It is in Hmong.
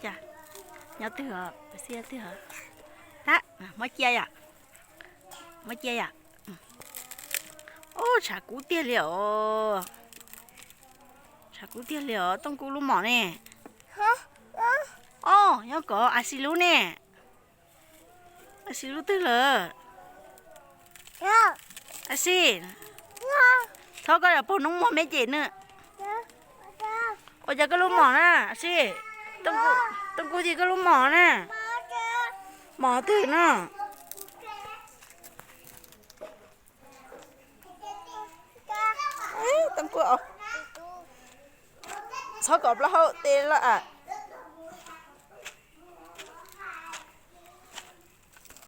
Cas nyob twg os, Xib nyob twg os? Tab, muab cia yom, muab cia yom. Ub, tshav kub tiag li os. Tshav kub tiag li os, Tooj Kub lub mom ne. Os, nyob ko, Ab Xis lub ne. Ab Xis lub twg lawm? Ab Xis, txhob koj yuav paug noob muag me ces nws. Ua cas koj lub mom na Ab Xis? Tooj Kub, Tooj Kub tis koj lub mom na. Mom twg no? Tooj Kub, txhob kom plaub hau tes lawm.